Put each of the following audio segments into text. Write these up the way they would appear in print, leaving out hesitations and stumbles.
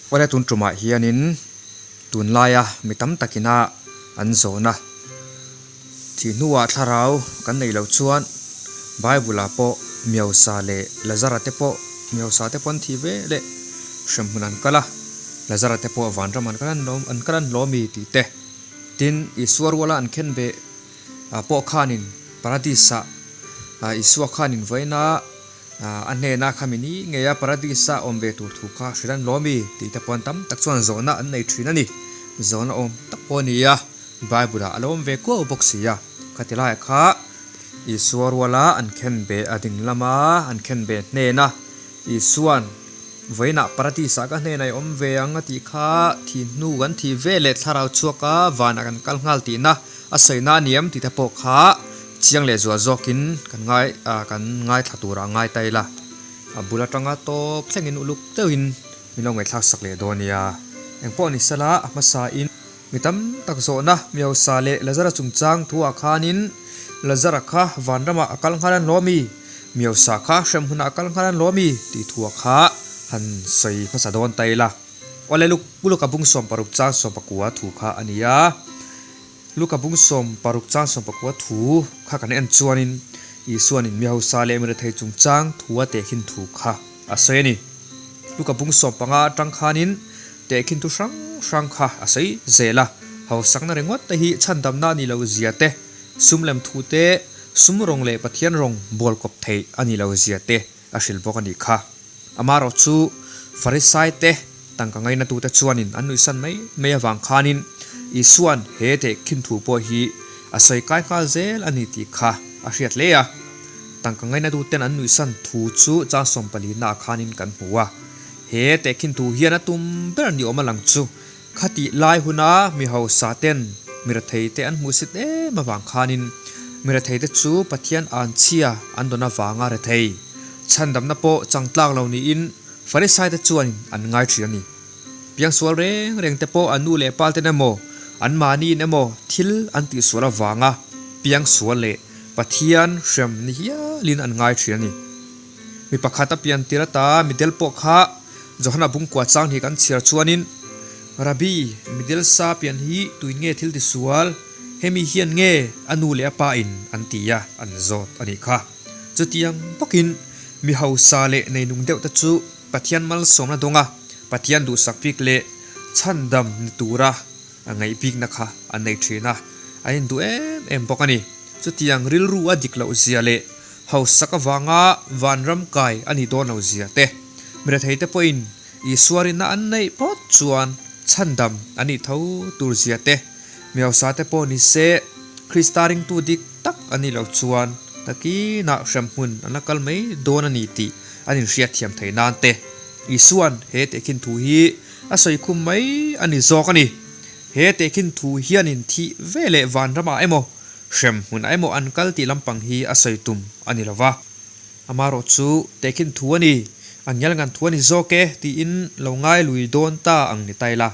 Awle tun tumah hianin tunlaia mi tam takina an zawhna thih hnuah thlarau kan neih loh chuan Bible ah pawh Miosa leh Lazara te pawh Miosa te pawh an thih ve leh hremhmun an kal a, Lazara te pawh vanram an kal an lawm an kal an lawmi tih te. Tin, Isua ruala an khen ve pawh khanin Paradis ah Isua khanin vawiina A hnena kha mi ni ngei a Paradis-a awm ve tur thu kha hrilh an lawm i tih te pawn tam tak chuan zawhna an nei thin a ni. Zawhna awm tak pawh a ni a, Bible-ah a lo awm ve kuau bawk si a. Khati laiah kha Isua ruala an khen be a ding lama an khen be hnena Isua'n vawiinah Paradis-ah ka hnenah i awm ve ang a tih kha thih hnu kan thih ve leh thlarau chhuaka vanah kan kal nghal tihna A sawina a niam tih te pawh kha chiang leh zual zawkin kan ngai kan ngaithla turah a ngai ta ila. A bul atanga tawp thlengin uluk deuhin min lo ngaihthlak sak leh dawn nia. Engpawh ni sela a hmasain mi tam tak zawhna Miosa leh Lazara chungchang thuah khanin Lazara kha vanramah a kal nghal an hlawm i, Miosa kha hremhmunah a kal nghal an hlawm i tih thuah kha han sawi hmasa dawn ta ila. Awle luk Luka bung 16 chang 19 thu kha a ni a. Luka bung 16 chang 19 thu kha kan en chuanin Isuanin mi hausa leh mi rethei chungchang thu a tehkhin thu kha a sawi a ni. Luka bung 15 atang khanin tehkhin thu hrang hrang kha a sawi zel a. Hausakna ringawt te hi chhandamna a nih loh zia te, sum lem thu te, sum rawng leh Pathian rawng bawl kawp theih a nih loh zia te a hrilh bawk a nih kha. Amaherawh chu Farisai te tangka ngainatute chuanin an nuihsan mai mai avang khanin Isua'n he tehkhin thu pawh hi a sawi kai nghal zel a ni tih kha a hriat hle a. Tangka ngainatuten an nuihsan thu chu chang 14 naah khanin kan hmu a. He tehkhin thu hian a tum ber ni awm a lang chu khatih lai huna mi hausa ten mi retheite an hmuhsit em avang khanin mi retheite chu Pathian anchhia an dawn avanga rethei. Chhandamna pawh chang tlak lo niin Farisaite chuanin an ngai thin a ni. Piangsual reng reng te pawh an nu leh pa ten emaw, an mahniin emaw thil an tihsual avanga piangsual leh Pathian hrem ni hialin an ngai thin a ni. Mi pakhat a pian tir ata midel pawh kha Johana bungkua chang hi kan chhiar chuanin, Rabbi, midel sa pian hi tuin nge thil tisual? Hemi hian nge a nu leh a pa in an ti a, an zawt a nih kha. Chutiang bawkin mi hausa leh neinung deuh te chu Pathian malsawmna dawnga Pathian duhsak bik leh chhandam ni tura a ngaih bikna kha an nei thin a, an induh em em bawk a ni. Chutiang rilru a dik loh zia leh hausak avanga vanram kai a nih dawn loh zia te, mi retheite pawhin Isua rinna an neih phawt chuan chhandam a nih tho tur zia te, Mi hausate pawh ni se, Krista ringtu dik tak a nih loh chuan takinah hremhmun an la kal mai dawn a ni tih an inhriat thiam thei nan te Isua'n he tehkhin thu hi a sawi khum mai a ni zawk a ni. He tehkhin thu hianin thih ve leh vanramah emaw, hremhmunah emaw an kal tih lampang hi a sawi tum a ni lo va. Amaherawh chu tehkhin thu a ni, a ngialngan thu a ni zawk e tiin lo ngai lui dawn ta ang ni ta ila.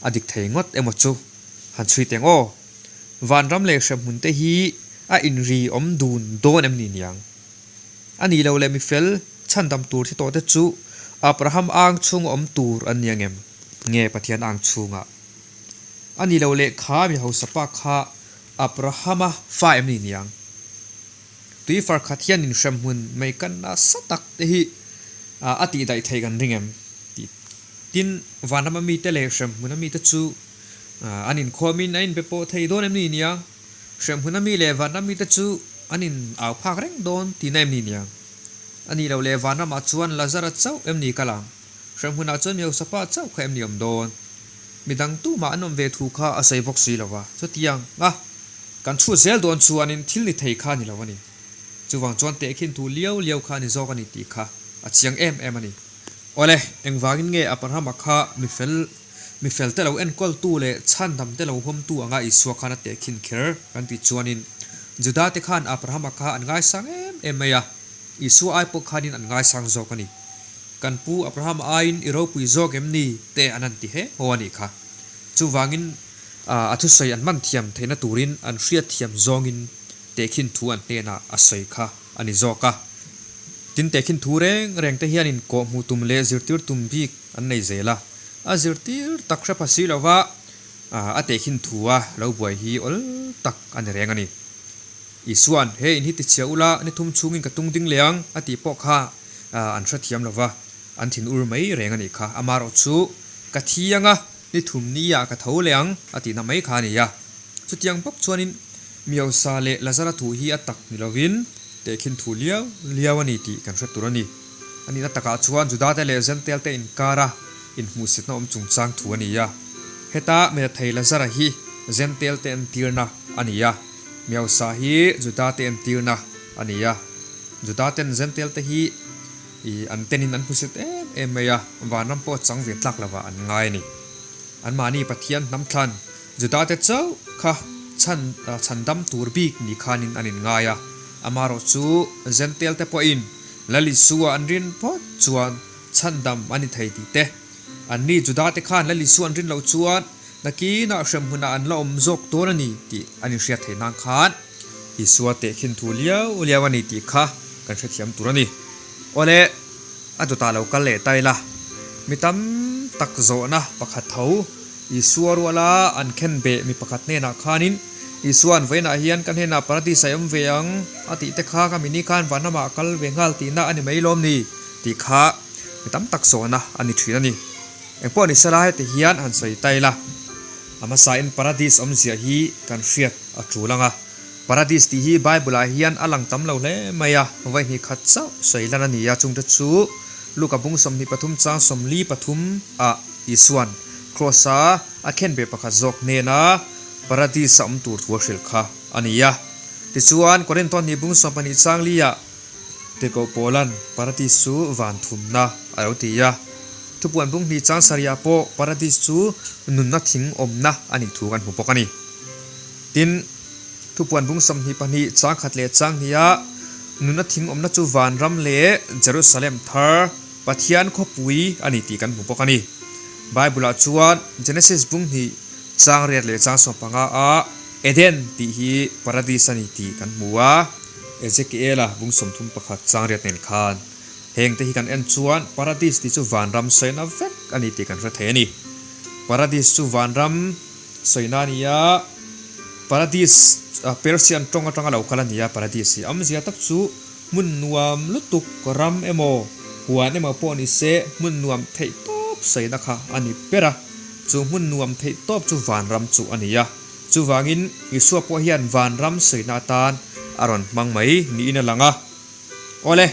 A dik thei ngawt emaw chu han chhui teng aw. Vanram leh hremhmun te hi a inri awm dun dawn em ni niang? A nih loh leh mifel chhandam tur thi tawh te chu Abraham ang chhunga awm tur an ni angem? Nge Pathian ang chhungah? A nih loh leh kha mi hausa pa kha Abrahama fa em ni niang? Tui far khat hian in hremhmun mai kan nasa tak te hi a tihdaih theih kan ring em? Tih Tin, vanram a mite leh hremhmun a mite chu an inkhawmin an inbe pawh thei dawn em ni nia? Hremhmun a mi leh vanram mite chu an in au phak reng dawn tihna em ni nia? A nih loh leh vanramah chuan Lazara chauh em ni kal ang? Hremhmunah chuan Mihausa-pa chauh kha em ni awm dawn? Midang tumah an awm ve thu kha a sawi bawk si lo va, chutiang a kan chhut zel dawn chuanin thil ni thei kha a ni lo a ni. Chuvang chuan tehkhin thu liau liau kha a ni zawk a ni tih kha a chiang em em a ni. Awle, engvangin nge Abrahama kha mi fel, mi fel te lo enkawltu leh chhandam te lo huamtu anga Isua khan a tehkhin kher kan tih chuanin Juda te khan Abrahama kha an ngaisang em em mai a, Isua ai pawh khanin an ngaisang zawk a ni. Kan pu Abraham aiin i ropui zawk em ni te an han ti he haw a nih kha. Chuvangin a thusawi an man thiam theihna turin an hriat thiam zawngin tehkhin thu an hnenah a sawi kha a ni zawk a. Tin, tehkhin thu reng reng te hianin kawhhmuh tum leh zirtir tum bik an nei zel a. A zirtir tak hre pha si lova a tehkhin thu a lo buai hi awl tak a ni reng a ni. Isua'n, He in hi tichhia ula, ni thum chhungin ka tung ding leh ang, a tih pawh kha an hrethiam lova, an thin ur mai reng a nih kha. Amaherawh chu, Ka thi anga, ni thum ni ah ka tho leh ang, a tihna mai kha a ni a. Chutiang bawk chuanin Miosa leh Lazara thu hi a tak ni lovin tehkhin thu liau liau a ni tih kan hre tur a ni. A nihna takah chuan Judate leh Zentail-te inkara inhmuhsitna awm chungchang thu a ni a. Heta Mirathei Lazara hi Zentail-te entirna a ni a, Miosa hi Judate entirna a ni a. Judaten Zentail-te hi an tenin an hmusit em em mai a, vanram pawh chang ve tlak lovah an ngai a ni. Anmahni Pathian hnam thlan Judate chauh kha chhan chhandam tur bik ni khanin an inngai a. Amaherawh chu Zentail-te pawhin Lal Isua an rin phawt chuan chhandam a ni thei tih te, anni Judate khan Lal Isua an rin loh chuan nakinah hremhmunah an la awm zawk dawn a ni tih an inhriat theih nan khan Isua tehkhin thu liau liau a ni tih kha kan hrethiam tur a ni. Awle, a dawtah lo kal leh ta ila, mi tam tak zawhna pakhat tho Isua ruala an khen beh mi pakhat hnenah khanin, Isua'n vawiinah hian ka hnenah Paradis a awm ve ang a tih te kha ka mini khan vanramah a kal ve nghal tihna a ni mai lawm ni? tih kha mi tam tak zawhna a ni thin a ni. Engpawh ni sela heti hian han sawi ta ila, a hmasain Paradis awmzia hi kan hriat a tul ang a. Paradis tih hi Bible-ah hian a lang tam lo hle mai a, vawihnih khat chauh sawi lan a ni a, chungte chu Luka bung 23 chang 43 ah Isua'n Kraws-a a khen ve pakhat zawk hnena Paradis-a awm tur thu a hrilh kha a ni a. Tichuan, Korinto hnih bung 12 chang li-ah Tirhkoh Paula'n Paradis chu van thumna a lo ti a. Thupuan bung hnih chang sarihah pawh Paradis chu nunna thing awmna a nih thu kan hmu bawk a ni. Tin, Thupuan bung 22 chang khat leh chang hniha nunna thing awmna chu vanram leh Jerusalem thar, Pathian khawpui a ni tih kan hmu bawk a ni. Bible-ah chuan Genesis bung hnih chang riat leh chang 15 ah Eden tih hi paradis a ni tih kan hmu a. Ezekiela bung 31 chang riat nen khan hengte hi kan en chuan paradis tih chu vanram sawina vek a ni tih kan hre thei a ni. Paradis chu vanram sawina a ni a, paradis Persian tawng atanga lo kal a ni a, paradis hi awmzia tak chu Hmun nuam lutuk ram emaw, huan emaw pawh ni se hmun nuam theih tawp saina kha a ni ber a. Chu hmun nuam theih tawp chu vanram chu a ni a. Chuvangin Isua pawh hian vanram saina atan a rawn hmang mai niin a lang a. Awle,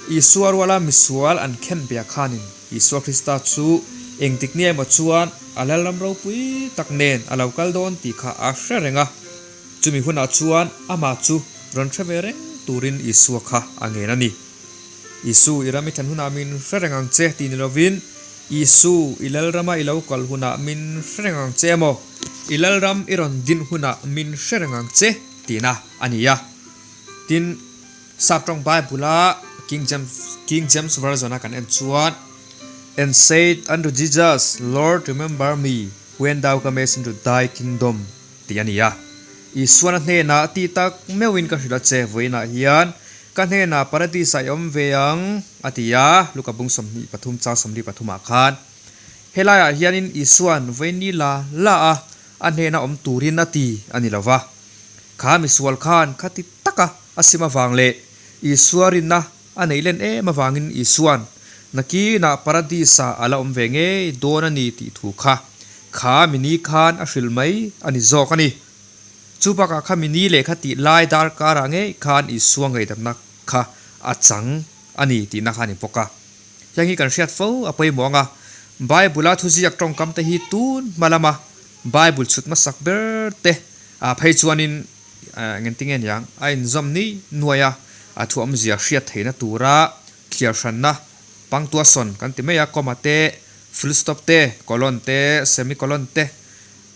Isua ruala misual an khen bia khanin Isua Krista chu engtik ni emaw chuan a Lalram ropui tak nen a lo kal dawn tih kha a hre reng a. Chumi hunah chuan amah chu rawn hre ve reng turin Isua kha a ngen a ni. Isu, i ram i thlen hunah min hre reng ang che tih ni lovin, Isu, i Lalrama i lo kal hunah min hre reng ang che emaw, i Lalram i rawn din hunah min hre reng ang che tihna a ni a. Tin, Saptawng Bible-a King James, King James Version-a kan en chuan, And said unto Jesus, Lord, remember me when thou comest into thy kingdom. Tih a ni a. Isuana hnenah tih tak meuhin ka hrilh a che, vawiinah hian ka hnenah Paradis-ah i awm ve ang, a ti a, Luka bung 23 chang 43 ah khan. Helaiah hianin Isua'n vawiin ni la la a, a hnena awm turin a ti a ni lo va. Kha misual khan khati taka a sim avang leh Isua rinna a neih len em avangin Isua'n nakinah Paradis-ah a la awm ve ngei dawn a ni tih thu kha kha mini khan a hrilh mai a ni zawk a ni. Chu bakah kha mini lehkha tih lai darkarah ngei khan Isua ngaihdamna kha a chang a ni tihna kha a ni bawk a. Heng hi kan hriat fo a pawimawh ang a, Bible-a thuziak tawngkam te hi tun hma lama Bible chhut hmasak ber te ah phei chuanin Engtin nge niang? A inzawm ni nuai a, a thu awmzia hriat theihna tura thliar hranna punctuation kan ti mai a, comma te, full stop te, colon te, semicolon te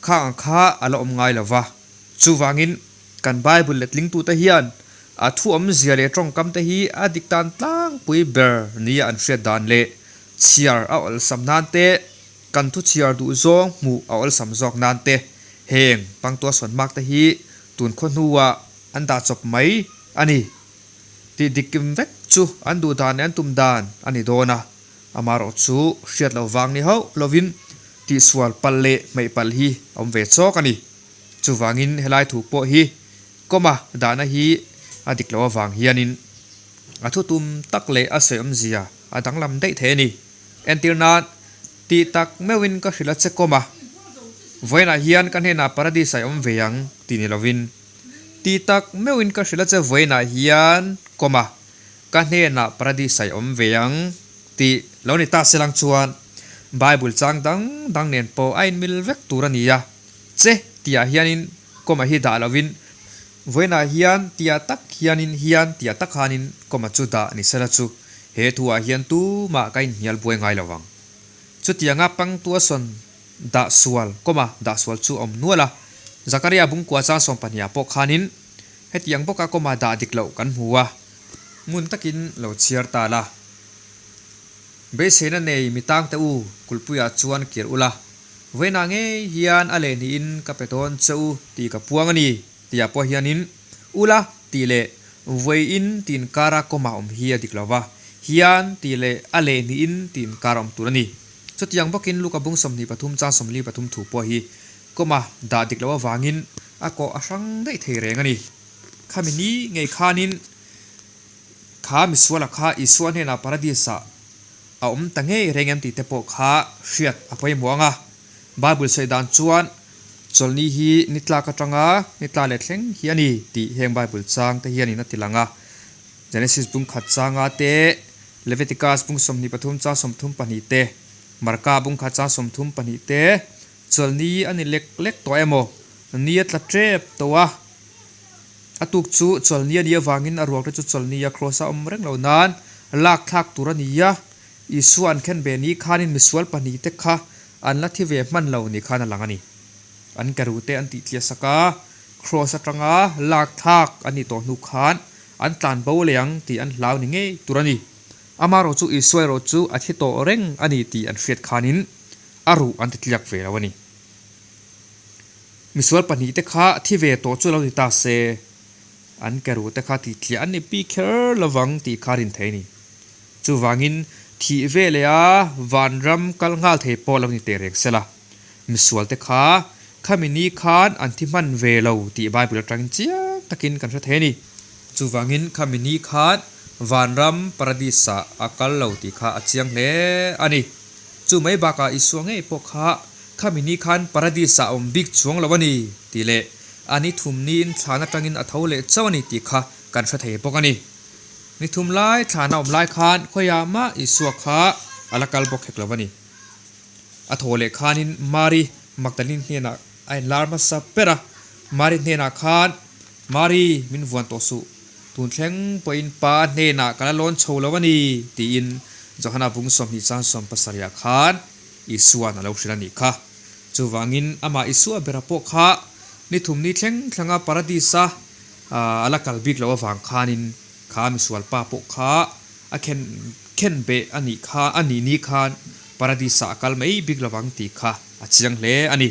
kha ang kha a la awm ngai lo va. Chuvangin kan Bible letlingtute hian a thu awmzia leh tawngkam te hi a dik tan tlangpui ber nia an hriat dan leh chhiar a awlsam nan te, Kan thu chhiar duh zawng hmuh a awlsam zawk nan te, heng pangtuasawn mak te hi tun khaw hnuah an dah chawp mai a ni. Tih dik kim vek chu an duh dan leh an tum dan a ni dawn a, amaherawh chu hriat loh vang ni hauh lovin. Tihsual palh leh hmeih palh hi a awm ve chawk a ni. Chuvangin helai thu pawh hi comma dahna hi a dik loh avang hianin a thutum tak leh a sawi awmzia a danglam daih thei a ni. Entir nan, tih tak meuhin ka hrilh a che comma vawiinah hian ka hnenah paradise a awm ve ang tih ni lovin, tih tak meuhin ka hrilh a che vawiinah hian comma ka hnenah paradise a awm ve ang tih lo ni ta se lang chuan Bible chang dang dang nen pawh a inmil vek tur a ni a, che tihah hianin comma hi dah lovin vawiinah hian tihah tak hianin hian tihah tak khanin comma chu dah ni sela chu he thuah hian tumah ka inhnial buai ngai lo vang. Chutianga pangtua sawn dah sual comma dah sual chu a awm nual a, Zakaria bungkua chang 12 ah pawh khanin hetiang bawka comma dah dik loh kan hmu a, ngun takin lo chhiar ta la. Beiseina nei mi tangte u kulhpuiah chuan kir ula, vawiinah ngei hian a leh hnihin ka pe dawn che u tih ka puang a ni tihah pawh hianin ula tih leh vawiin tih inkara kawmah awm hi a dik lo va, hian tih leh a leh hnihin tih inkara awm tur a ni. Chutiang bawkin Luka bung 23 chang 43 thu pawh hi kawma dah dik loh avangin a kawh a hrang daih thei reng a ni. Khami ni ngei khanin Kha misuala kha Isua hnenah Paradis-ah a awm ta ngei reng em tih te pawh kha hriat a pawimawh ang a. Bible sawi dan chuan chawlhni hi ni tlak atanga ni tla leh thleng hi a ni tih heng Bible chang te hianin a ti lang a. Genesis bung khat changa te, Leviticus bung 23 chang 32 te, Marka bung khat chang 32 te, chawlhni a ni lek lek tawh emaw, ni a tla tep tawh a. A tuk chu chawlhni a nih avangin a ruak te chu chawlhni a kraws a awm reng lo nan lak thlak tur a ni a, Isua an khen ve ni khanin misual pahnihte kha an la thi ve hman lo ni khan a lang a ni. An keru te an tih tliah sak a, kraws atanga lak thlak a nih tawh hnu khan an tlan bo leh ang tih an hlau ni ngei tur a ni. Amaherawh chu Isua erawh chu a thi tawh reng a ni tih an hriat khanin a ruh an ti tliak ve lo a ni. Misual pahnihte kha thi ve tawh chu lo ni ta se, an keruhte kha tih tliah an ni pi kher lovang tih kha rin thei a ni. Chuvangin thih ve leh a vanram kal nghal thei pawh lo ni teh reng sela, misualte kha khami ni khan an thi hman ve lo tih Bible atangin chiang takin kan hre thei a ni. Chuvangin khami ni khan vanram paradis-ah a kal lo tih kha a chiang hle a ni. Chu mai bakah Isua ngei pawh kha Khami ni khan Paradis ah a awm bik chuang lo a ni tih leh a ni thum niin thlan atangin a tho leh chauh a ni tih kha kan hre thei bawk a ni. Ni thum lai thlan a awm lai khan khawiah mah Isua kha a la kal bawk hek lo a ni. A thaw leh khanin Mari Magdalene hnenah a inlar hmasa ber a, Mari hnenah khan, Mari, min vuan tawh suh, tun thleng pawhin Pa hnenah ka la lawn chho lo a ni tiin Johana bung 20 chang 17 ah khan Isua'n a lo hrilh a nih kha. Chuvangin amah Isua bera pawh kha ni thum ni thleng thlenga Paradis-a a la kal bik loh avang khanin kha misual pa pawh kha a khen khen beh a nih kha a nih ni khan Paradis-ah a kal mai bik lovang tih kha a chiang hle a ni.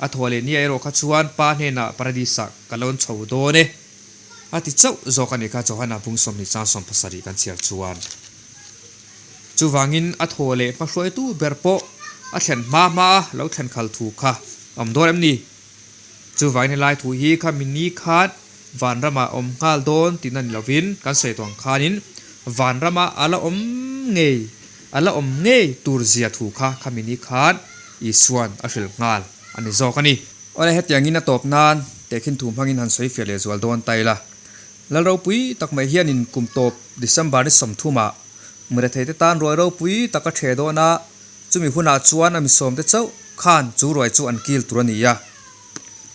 A thawh leh nia erawh kha chuan pa hnenah Paradis-ah ka lawn chho dawn e a ti chauh zawk a nih kha Johana bung 20 chang 17 kan chhiar chuan. Chuvangin a thaw leh hmahruaitu ber pawh a thlen hma hma a lo thlen khal thu kha a awm dawn em ni? Chuvangin helai thu hi kha mi ni khan vanramah a awm nghal dawn tihna ni lovin kan sawi tawh ang khanin vanramah a la awm ngei a la awm ngei tur zia thu kha kha mi ni khan Isua'n a hrilh nghal a ni zawk a ni. Awle hetiangin a tawp nan tehkhin thu hmangin han sawi fiah leh zual dawn ta ila. Lal ropui tak mai hianin kum tawp December ni 30 ah Murethei te tan ruai ropui tak a ṭhe dawn a, chumi hunah chuan a misawmte chauh khan chu ruai chu an kil tur a ni a.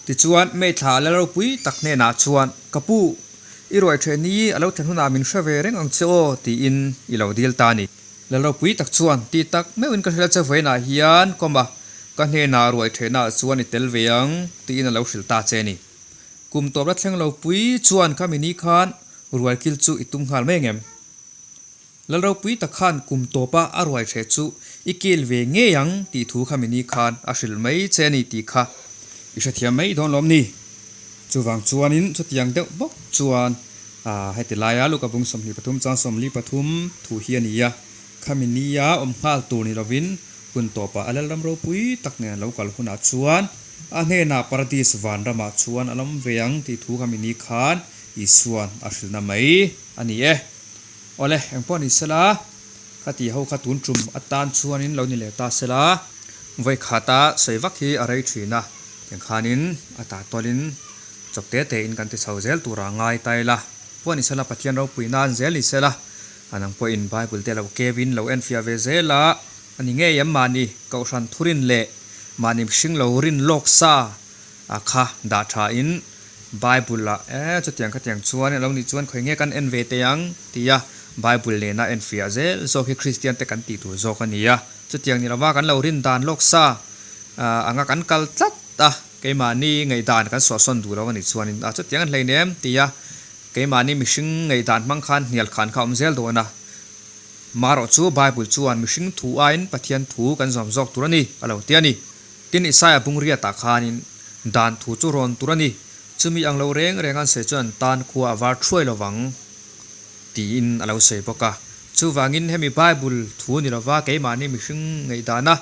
Tichuan, May thla lal ropui tak hnenah chuan, Ka pu, i ruai ṭhe ni a lo thlen hunah min hre ve reng ang che aw, tiin i lo dil ta a ni. Lal ropui tak chuan, Ti tak meuhin ka hrilh a che vawiinah hian kawm a, ka hnenah ruai ṭhenaah chuan i tel ve ang, tiin a lo hrilh ta che a ni. Kum tawp la thleng lo pui chuan khami ni khan ruai kil chu i tum nghal mai ang em? Lal ropui tak khan kum tawpa a ruai hreh chu i kil ve ngei ang tih thu khami ni khan a hrilh mai che a ni tih kha i hrethiam mai dawn lawm ni? Chuvang chuanin chutiang deuh bawk chuan heti laia Luka bung 23 chang 43 thu hi a ni a, khami nia awm nghal tur ni lovin. Hun tawpah a Lalram ropui tak nen a lo kal hunah chuan a hnenah Paradis vanramah chuan a lawm ve ang tih thu kha mi ni khan Isua'n a hrilhna mai a ni e. Awle, engpawh ni sela, ka tih ho kha tun tum atan chuanin lo ni leh ta sela. Vawi khata sawi vak hi a rei thin a, tiang khanin a tah tawlin chawp te tein kan ti chho zel tura ngai ta ila. Pawh ni sela Pathian ropui nan zel ni sela, a nang pawhin Bible te lo kevin lo enfiah ve zel a, a ni ngei em mahni Kohhran thurin leh mahni mihring lo rin lawk sa a kha dah tha in Bible ah e chutiang khatiang chuan a lo nih chuan khawi nge kan en ve teh ang tia Bible nena enfiah zel zawk hi Kristian te kan tih tur zawk a ni a, chutiang ni lova kan lo rin dan lawk sa anga kan kal tlat a, keimahni ngaihdan kan sawhsawn duh lo a nih chuanin a chutiang an hleinem tia keimahni mihring ngaihdan hmang khan hnial khan kha a awm zel dawn a. Marawh chu Bible chuan mihring thu aiin Pathian thu kan zawm zawk tur a ni a lo ti a ni. Tin, Isaia bung riatah khanin dan thu chu rawn tur a ni, chumi ang lo reng reng an sawi chuan tan khua a var thuai lo vang tiin a lo sawi bawk a. Chuvangin hemi Bible thu ni lova keimahni mihring ngaihdana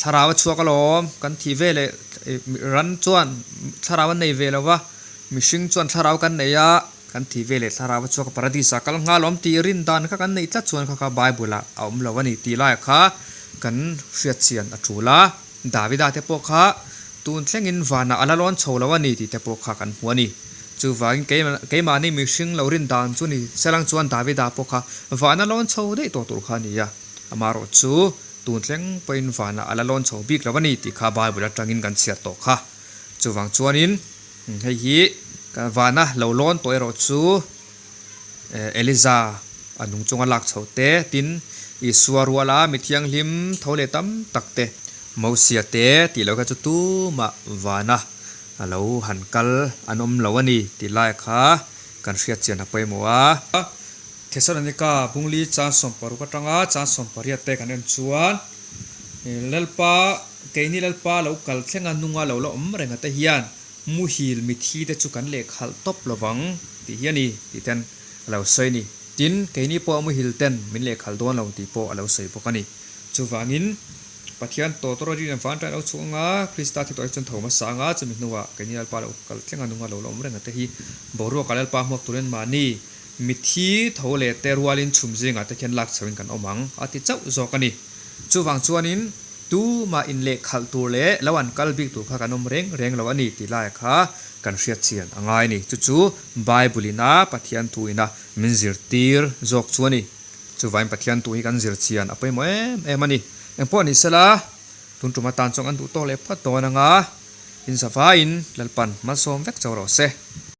thlarau a chhuak alawm kan thih ve leh ran chuan thlarau an nei ve lo va, mihring chuan thlarau kan nei a, kan thih ve leh thlarau a chhuak a paradis ah kal nghal awm tih rin dan kha kan neih tlat chuan kha kha Bible ah a awm lo a ni tih laiah kha kan hriat chian a tul a, Davida te pawh kha tun thlengin vanah a la lawn chho lo a ni tih te pawh kha kan hmu a ni. Chuvangin keimahni mihring lo rin dan chu ni selang chuan Davida pawh kha vana lawn chho daih tawh tur kha a ni a, amaherawh chu tun thleng pawhin vanah a la lawn chho bik lo a ni tih kha Bible atangin kan chhiar tawh kha. Chuvang chuanin hei hi vana lo lawn tawh erawh chu Eliza a nung chunga lak chho te, tin, Isua ruala mi thianghlim tho leh tam tak te, Mosia te tih loh kha chu tumah vana a lo han kal an awm lo a ni tih lai kha kan hriat chian a pawimawh a. Thesalonika bungli chang 60 atanga chang 18 te kan en chuan Lalpa, keini Lalpa lo kal thlenga nunga lo la awm renga te hian Muhil mithi te chu kan lehkhalh tawp lovang tih hi a ni tih ten a lo sawi a ni. Tin, keini pawh muhil ten min lehkhalh dawn lo tih pawh a lo sawi bawk a ni. Chuvangin, Pathian tawtawrawt rin avang ṭan a lo chhuak anga, Krista thi tawh hi chuan tho hmasa anga, chumi hnuah keini Lalpa lo kal thleng a nunga lo la awm reng a te hi boruakah Lalpa hmuak turin mahni mithi tho leh te rualin chhum zingah te khian lak chhoin kan awm ang a ti chauh zawk a ni. Chuvang chuanin, Tumah inlehkhalh tur leh lo an kal bik tur kha kan awm reng reng lo a ni tih laiah kha kan hriat chian a ngai a ni. Chu chu Bible ina Pathian thu ina min zirtir zawk chu a ni. Chuvain Pathian thu hi kan zir chian a pawimawh em em a ni. Engpawh ni sela, tun tum atan chuan kan duh tawk leh phawt dawn anga, in zavaiin Lalpan hmalsawm vek chauh rawh se.